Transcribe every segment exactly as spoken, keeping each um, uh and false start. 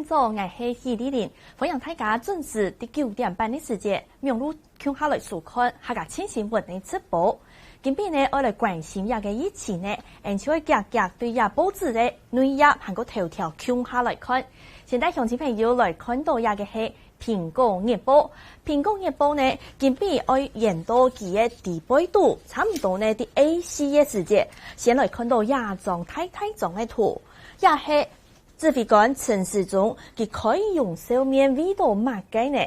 早，𠊎係許麗玲，歡迎大家準時在九點半个時節，網路共下來收看客家新新聞个直播。今晡日呢，愛來關心這个疫情呢，𠊎就愛遽遽對這報紙个內頁還過頭條共下來看。先帶鄉親朋友來看到這个係蘋果日報。蘋果日報呢，今晡愛延到佢个底背肚，差毋多呢，在A四个時節，先來看到這張大大張个圖，這係指揮官陳時中佢開容笑面為到麼个呢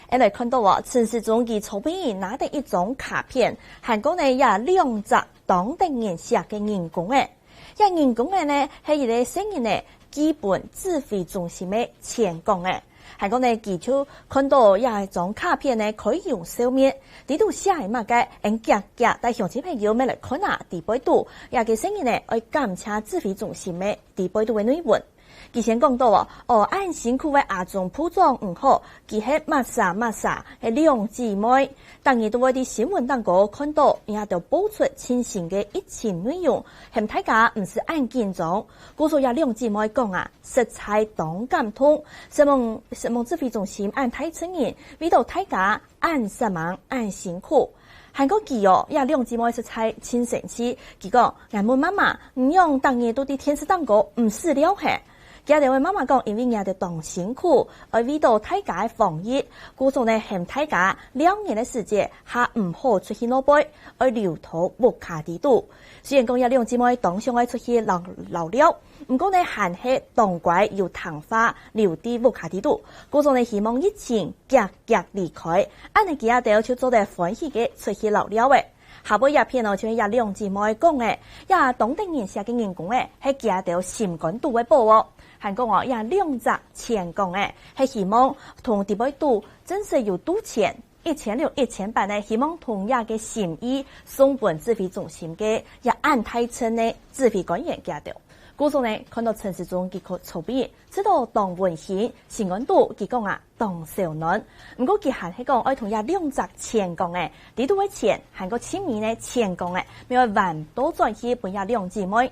？𠊎來看到哦，陳時中佢昨晡日拿著一張卡片，還過呢，這兩隻當得人惜个人工仔。這人工仔呢，係一个細人仔寄分指揮中心个錢講仔。還過呢，佢就看到這張卡片呢，開容笑面，裡肚寫个麼个，𠊎遽遽帶鄉親朋友乜來看啊，底背肚，這个細人仔愛感謝指揮中心个底背肚个內文。 佢先講到哦，哦，恁辛苦个阿中部長毋好，佢係麼儕麼儕，係兩姊妹。逐日都會在新聞頂高看到，這兜報出盡新个疫情內容，喊大家毋使恁緊張。故所這兩姊妹講啊，實在當感動，承蒙，承蒙指揮中心恁大責任，為到大家 恁煞猛，恁辛苦。還過佢哦，這兩姊妹實在盡生趣。佢講，𠊎問媽媽，你仰逐日都在電視頂高毋使尞係？厥兜个媽媽講，因為𠊎兜當辛苦，愛為到大家个防疫，故所呢喊大家尞日个時節，還毋好出去外背，愛留到屋下裡肚。雖然講這兩姊妹當想愛出去尞，尞尞， 毋過呢，還係當乖有聽話留在屋下裡肚。故所呢，希望疫情遽遽離開，恁呢佢兜就做得歡喜个出去尞尞仔。下背這片哦，就係這兩姊妹講个，這當得人惜个人工仔，係佢兜心肝肚个寶哦。還講哦，這兩隻錢講仔，係希望同底背肚真實有渡錢， 一千六、一千八呢，希望同這个心意送分指揮中心个這恁大陣个指揮官員佢兜。故所呢，看到陳時中佢可昨晡日，試著當溫馨，心肝肚佢講啊，當燒暖。毋過佢還係講愛同這兩隻錢講仔，裡肚个錢，還過盡尾呢錢講仔，乜愛還倒轉去分這兩姊妹。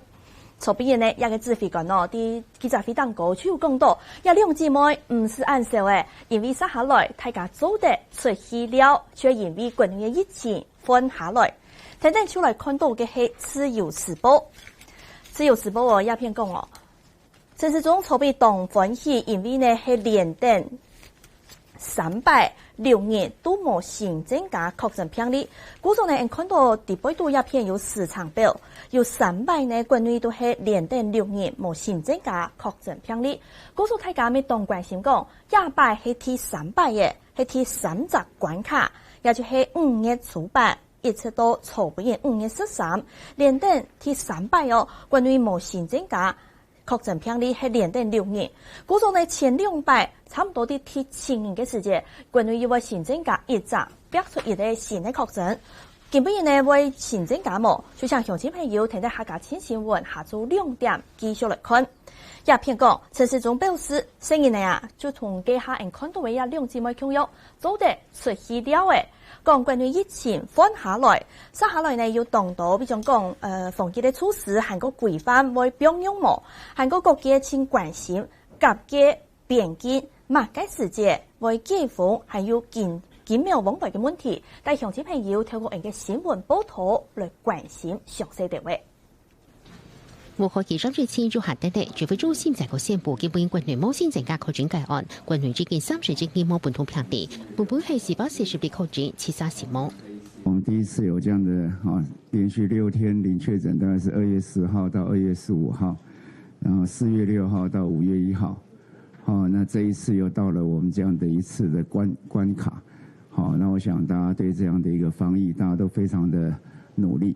昨晡日呢，這个指揮官哦，在記者會頂高就有講到，這兩姊妹毋使恁愁仔，因為續下來大家做得出去尞，就因為國內个疫情緩下來。跈等就來看到个係自由時報。自由時報哦，這片講哦，陳時中昨晡當歡喜，因為呢係連等 三擺六日都無新增加確診病例。故所呢，𠊎看到底背肚這片有時程表，有三擺呢，國內都係連等六日無新增加確診病例。故所大家乜當關心講，這擺係第三擺仔，係第三隻關卡，也就係五月初八，一直到昨晡日五月十三，連等第三擺哦，國內無新增加 確診病例係連等六日。故所呢，前兩擺差毋多在第七日个時節，國內又會新增加一隻，逼出一个新个確診。今晡日呢會新增加無？就請鄉親朋友跈等客家新新聞下晝兩點繼續來看。這片講，陳時中表示，細人仔啊，就同該下𠊎看到个這兩姊妹共樣， 做得出去尞仔。講國內疫情緩下來，續下來呢有當多，比如講，呃，防疫个措施還過規範會放鬆無，還過各界盡關心，甲界、邊境麼个時節會解封，還有金、金廟往來个問題，帶鄉親朋友透過𠊎个新聞報導來關心詳細个話。 武漢肺炎疫情又下跌咧，指揮中心再過宣布，今晡日國內無新增加確診個案，國內至今三十一日無本土病例，分別係四百四十例確診，七十死亡。我們第一次有這樣的啊，連續六天零確診，大概是二月十號到二月十五號，然後四月六號到五月一號。好，那這一次又到了我們這樣的一次的關、關卡。好，那我想大家對這樣的一個防疫，大家都非常的努力。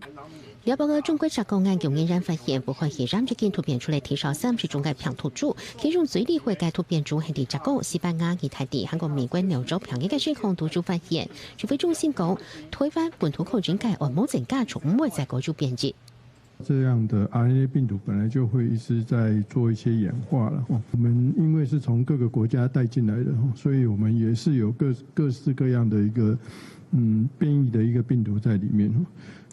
了解个中國浙江安徽人發現，武漢肺炎已經突變出來，至少三十種个病毒株，其中最厲害个突變株係在浙江、西班牙、義大利，還過美國紐州病院个時空都有發現。指揮中心講，台灣本土確診个案無增加，就毋會再過有變異。這樣的R N A病毒本來就會一直在做一些演化了，哦，我們因為是從各個國家帶進來的，哦，所以我們也是有各、各式各樣的一個，嗯，變異的一個病毒在裡面，哦。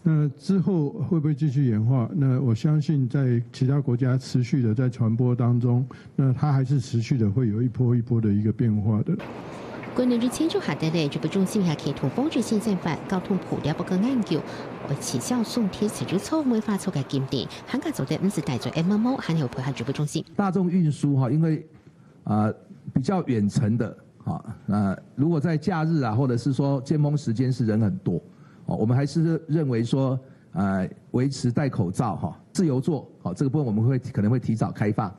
那之后会不会继续演化？那我相信在其他国家持续的在传播当中，那它还是持续的会有一波一波的一个变化的。過年日前就下得咧，指揮中心也啟動防疫新生活交通部了不个研究，愛取消送電子紙、草莓花草个禁令，還加做得毋使戴嘴、M M O，還有配合指揮中心。大众运输哈，因为啊、比较远程的哈，那如果在假日啊，或者是说尖峰时间是人很多，哦，我们还是认为说，呃，维持戴口罩哈，自由座，好，这个部分我们会可能会提早开放，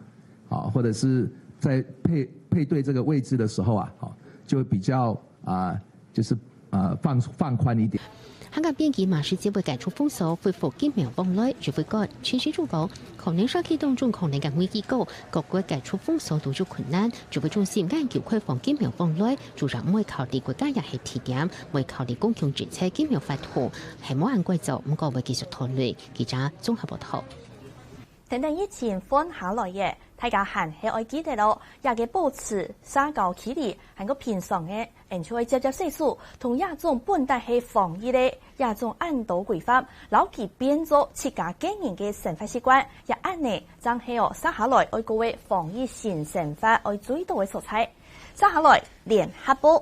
好，或者是在配配对这个位置的时候啊，好，就会比较啊、就是呃放放宽一点。香港邊境馬上就會解除封鎖，恢復經貿往來，指揮官陳時中講，可能社區當中可能个危機高，各國解除封鎖都有困難，指揮中心研究開放經貿往來，主要毋會考慮國家也係地點，會考慮公共政策經貿活動，係無恁快做，毋過會繼續討論。記者綜合報道。等等疫情放下來耶，大家還係愛記得哦，這个保持社交距離還過平常个，恩就愛接接洗手，同這種本來係防疫个這種恁多規範，摎佢變做自家個人个生活習慣，也恁呢正係哦，接下來愛過个防疫新生活愛注意到个所在。接下來，聯合報。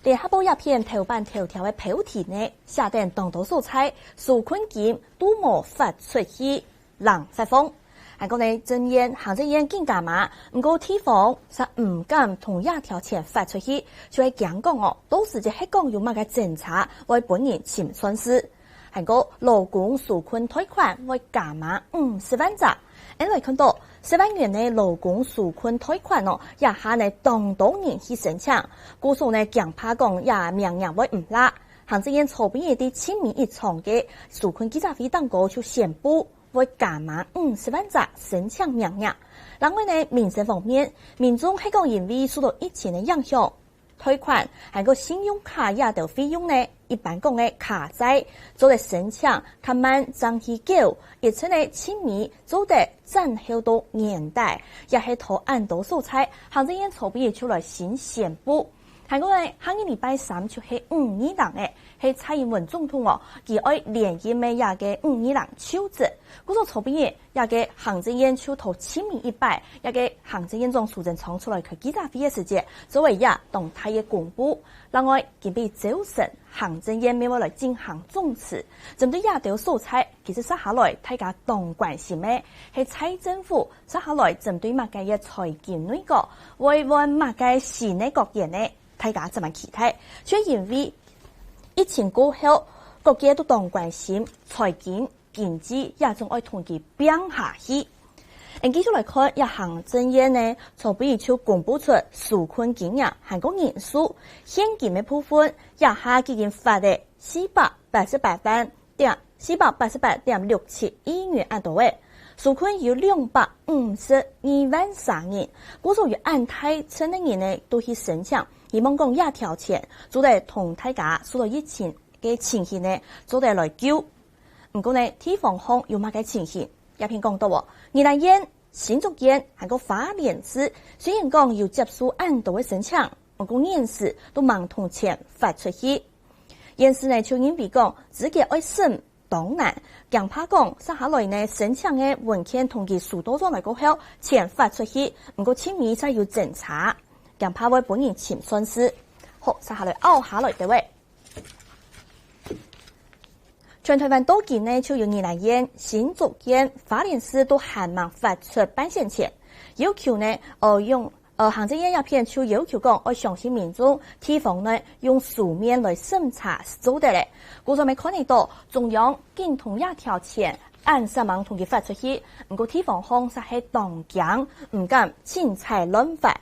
聯合報這篇頭版頭條个標題呢，寫等當多所在，紓困金都無發出去，冷發放。還講呢，政府行政院緊加碼，毋過地方煞毋敢同這條錢發出去，就係驚講哦，到時節係講有麼个政策會分人尋算數。還過勞工紓困貸款會加碼五十萬隻。恩來看到，十萬元个勞工紓困貸款哦，這下呢當多人去申請，故所呢驚怕講這名額會毋罅。行政院昨晡日在七民一場个紓困記者會當中就宣布，會加碼五十萬隻申請名額。另外呢，民生方面，民眾係講因為受到疫情个影響， 貸款還過信用卡這兜費用呢，一般講个卡債，做得申請較慢正去繳，而且呢，七民做得延後到年底，也係討恁多所在，行政院昨晡日就來新宣布。還過呢，下日禮拜三就係五二零了，係蔡英文總統哦，佢愛連任个這个五二零就職。故所昨晡日 這个行政院就討七民一擺，這个行政院長蘇貞昌出來開記者會个時節，做為這當大个公布。另外，今晡朝晨，行政院乜會來進行總辭，針對這兜所在，其實接下來大家當關心个，係蔡政府接下來針對麼个个財經內閣，會換麼个新个閣員呢？大家正蠻期待，就因為疫情過後，各界都當關心財經 經濟也總愛同佢拚下去。恩繼續來看，這行政院呢，昨晡日就公布出紓困金額還過人數，現金个部分，這下既經發了四百八十八萬點，四百八十八點六七億元恁多了。紓困有兩百五十二萬儕人，故所有恁大陣个人呢，都去申請，希望講這條錢做得同大家受到疫情个情形呢，做得來救。 毋過呢，地方項有麼个情形？這篇講到哦，宜蘭縣、新竹縣還過花蓮市，雖然講有接受恁多个申請，毋過現時都吂同錢發出去。縣市呢就認為講，資格愛審當難，驚怕講接下來呢申請个文件同佢收到轉來過後，錢發出去，毋過七民煞有爭差，驚怕會分人尋算數。好，接下來拗下來个話。 全台灣到今呢，就有宜蘭縣、新竹縣、花蓮市都還吂發出半仙錢。要求呢，呃，用呃行政院這片就要求講，愛相信民眾，地方呢用書面來審查就做得了。故所乜看得到，中央緊同這條錢，恁煞吂同佢發出去，毋過地方項煞係當驚，毋敢凊彩亂發。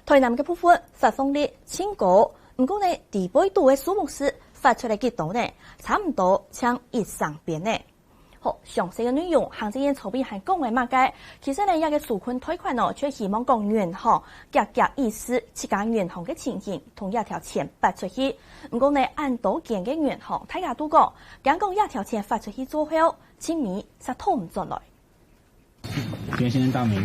台南个部分發放率盡高， 毋過呢，底背肚个數目字發出來幾多呢？差毋多淨一成邊呢。好，詳細个內容，行政院昨晡還講了麼个？其實呢，這个紓困貸款哦，就希望講銀行遽遽意思，自家銀行个情形，同這條錢發出去。毋過呢，恁多間个銀行，大家都講，驚講這條錢發出去做後，七民煞討毋轉來。請先生大名。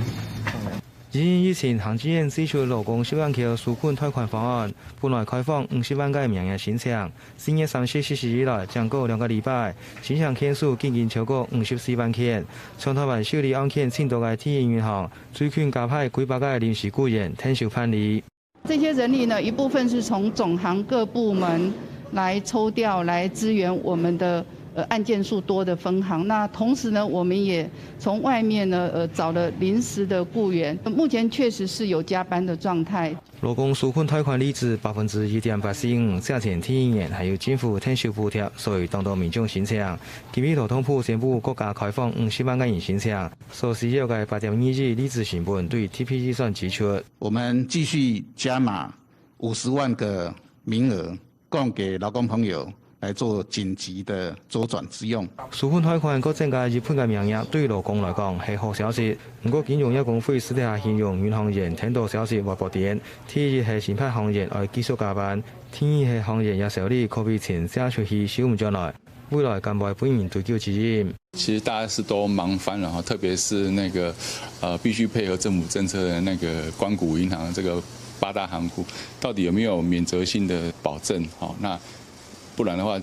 因應疫情，行政院推出勞工失業救濟紓困貸款方案，本來開放五十萬个名額申請，四月三十實施以來，正過兩個禮拜，申請件數已經超過五十四萬件，全台灣受理案件盡多个第一銀行，最近加派幾百个臨時僱員𢯭手辦理。 這些人力呢，一部分是從總行各部門來抽調，來支援我們的呃案件數多的分行。那同時呢，我們也從外面呢呃找了臨時的僱員。目前確實是有加班的狀態。勞工紓困貸款利息百分之一點八四五，之前第一年還有政府𢯭手補貼，所以當多民眾申請。今日勞動部宣布國家開放五十萬个人申請，所需要个八點二億利息成本對TP預算支出。我們繼續加碼五十萬個名額，供給勞工朋友來做緊急的週轉之用。紓困貸款各增加一倍个名額，對勞工來講係好消息。毋過金融業公會私底下形容銀行員聽到消息會發癲，第一係承辦行員愛繼續加班，第二係行員也受理COVID情借出去收毋轉來，未來敢會分人追究責任。其實大家是都忙翻了哈，特別是那個呃必須配合政府政策的那個官股銀行這個八大行庫，到底有沒有免責性的保證？好，那不然的話，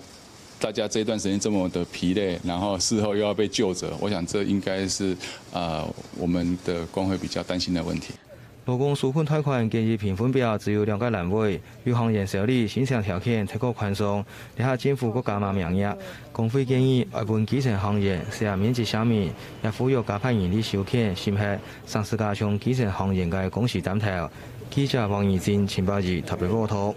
大家這一段時間這麼的疲累，然後事後又要被究責，我想這應該是呃我們的工會比較擔心的問題。勞工紓困貸款建議評分表只有兩個欄位，有行員受理申請條件忒過寬鬆，這下政府閣加碼名額。工會建議愛分基層行員寫免責聲明，也呼籲加派人力收件、審核，同時加強基層行員个工時擔頭。記者王怡珍、陳寶儀特別報導。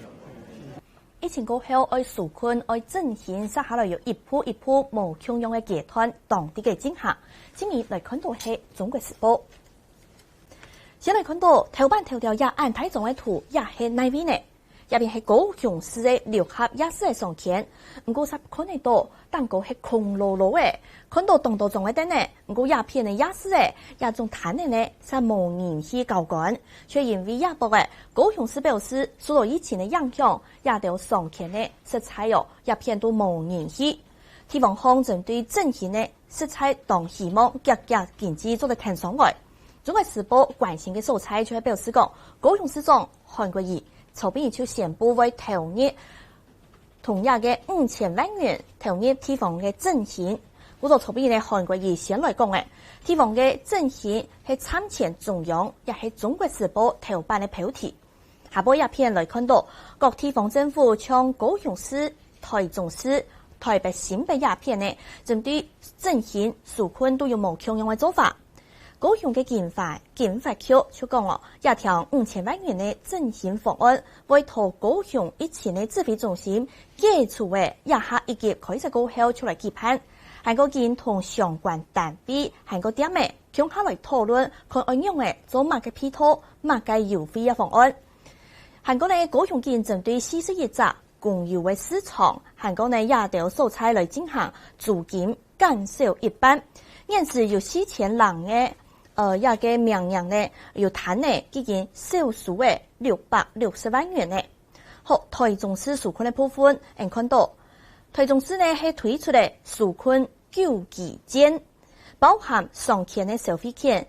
疫情過後，愛紓困、愛振興，接下來有一步一步無共樣个階段，當在該進行。今日來看到係中國時報。先來看到頭版頭條這恁大張个圖，這係哪位呢？這片係高雄市个六合夜市个商圈，毋過煞看得到，頂高係空落落个，看到當多張个燈呢，毋過這片个夜市个這種攤仔呢，煞無人去交關，卻因為這駁仔，高雄市表示受到疫情个影響， 這兜商圈个食材哦，這片都無人去。地方項針對振興个食材當希望遽遽經濟做得𢯭上來。中國時報關心个所在就係表示講，高雄市長韓國瑜昨晡日就宣布會投入同額个五千萬元投入地方个振興。故所昨晡日呢，韓國瑜先來講个，地方个振興係參詳中央，也係中國時報頭版个標題。 下背這片來看到，各地方政府像高雄市、台中市、台北新北這片呢，針對振興紓困都有無共樣个做法。高雄个經發、經發局就講哦，這條五千萬元个振興方案會在高雄疫情个指揮中心解除个這下一級開始過後出來舉辦，還過緊同相關單位還過店仔 共下來討論，看愛仰仔做麼个配套、麼个優惠个方案。還過呢，高雄緊針對四十一隻公有个市場，還過呢這兜所在來進行租金減少一半。現時有四千零个呃這个名額呢，有攤仔已經少收个六百六十萬元呢。好，台中市紓困个部分，𠊎看到台中市呢係推出个紓困救急券， 包含商圈个消費券，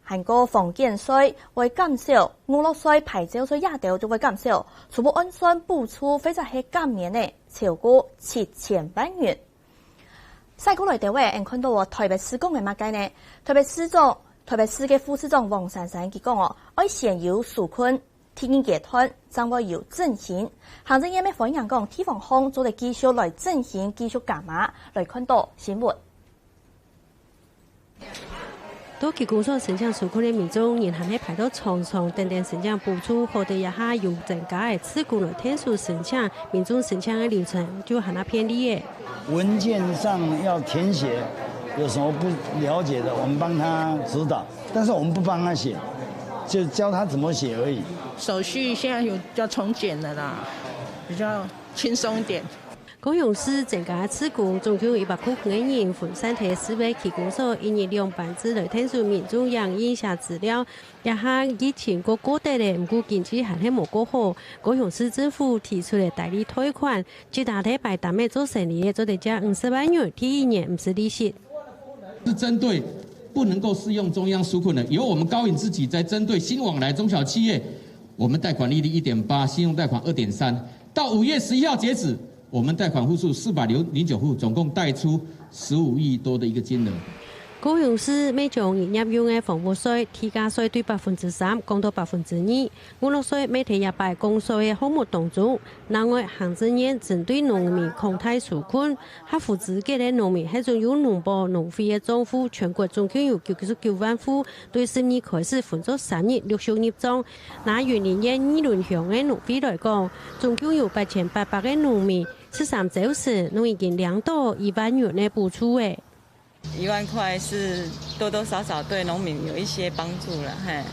還過房間稅會減少，娛樂稅、牌照稅這兜都會減少，初步按算補助或者係減免个超過七千萬元。再過來兜仔，𠊎看到哦，台北市講个麼个呢？台北市長、台北市个副市長黃珊珊佢講哦，愛先有紓困，第二階段正會有振興。行政院个發言人講，地方項做得繼續來振興，繼續加碼。來看到新聞。 到區公所申請紓困个民眾，人還係排到長長，等等申請補助，好得這下有增加个志工來𢯭手申請，民眾申請个流程就還較便利个。文件上要填寫，有什麼不了解的，我們幫他指導，但是我們不幫他寫，就教他怎麼寫而已。手續現在有比較從簡的啦，比較輕鬆一點。 高雄市增加志工，總共有一百零五个人，分散在四位區公所，一日兩班次來𢯭手民眾影印寫資料。這下疫情過過忒了，毋過經濟還係無過好。高雄市政府提出个代理貸款，一家頭擺擔仔做生理个做得借五十萬元，第一年毋使利息。是針對不能够适用中央纾困的，由我们高银自己在针对新往来中小企业，我们贷款利率一点八，信用贷款二点三，到五月十一号截止，我们贷款户数四百零九户，总共贷出十五亿多的一个金额。高雄市乜將營業用个房屋稅、地價稅對百分之三降到百分之二，屋落稅乜在這擺降稅个項目當中。另外，行政院針對農民擴大紓困， 合乎資格个農民，係種有農保、農會个帳戶，全國總共有九十九萬戶，對十二開始分做三日陸續入帳。拿雲林縣二崙鄉个農會來講，總共有八千八百个農民，十三週時，攏已經領到一萬元个補助了。一萬塊是多多少少對農民有一些幫助了，嘿。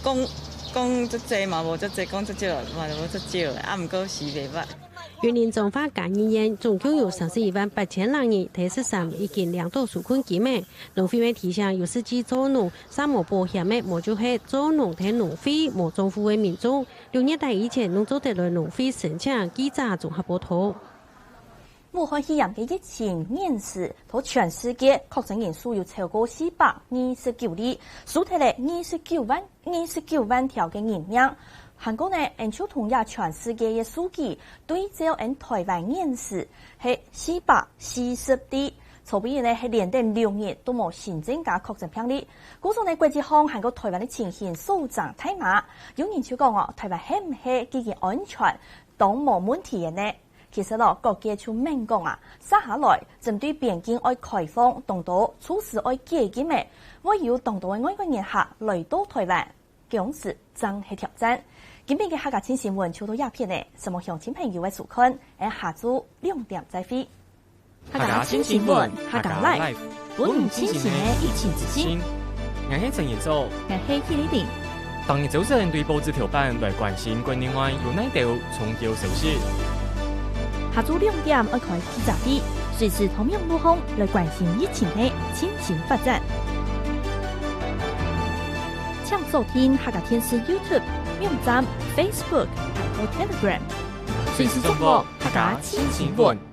講，講遮濟嘛，無遮濟；講遮少嘛，無遮少，啊，毋過是袂歹。 雲林彰化嘉義縣總共有三十一萬八千零人，在十三已經領到紓困金了。農會乜提醒有實際做農、申無保險个，無就係做農在農會無帳戶个民眾，六月底以前攏做得來農會申請記者綜合報導。武漢肺炎个疫情延燒，到全世界確診人數有超過四百二十九例，輸忒了二十九萬 二十九萬條个人命。還過呢，𫣆就同這全世界个數據對照，𫣆臺灣現時係四百四十例，昨晡日呢係連等六日都無新增加確診病例。故所呢，國際上還過臺灣个情形所長大馬，有人就講哦，臺灣係毋係已經安全，當無問題个呢？ 其實咯，各界就免講啊，接下來針對邊境愛開放，當多措施愛解禁个，會有當多个外國人客來到臺灣，該時正係挑戰。今晡日个客家新新聞就到這片了，承蒙鄉親朋友个收看，𫣆下晝兩點再會。客家新新聞，客家Live，分你清醒个疫情資訊。𠊎係陳彥祖。𠊎係許麗玲。 逐日朝晨對報紙頭版來關心國內外有哪兜重要消息。下晝兩點愛開記者會，隨時透明路項來關心疫情个最新發展。請鎖定客家電視YouTube、網站、Facebook，還有Telegram，隨時掌握客家最新新聞。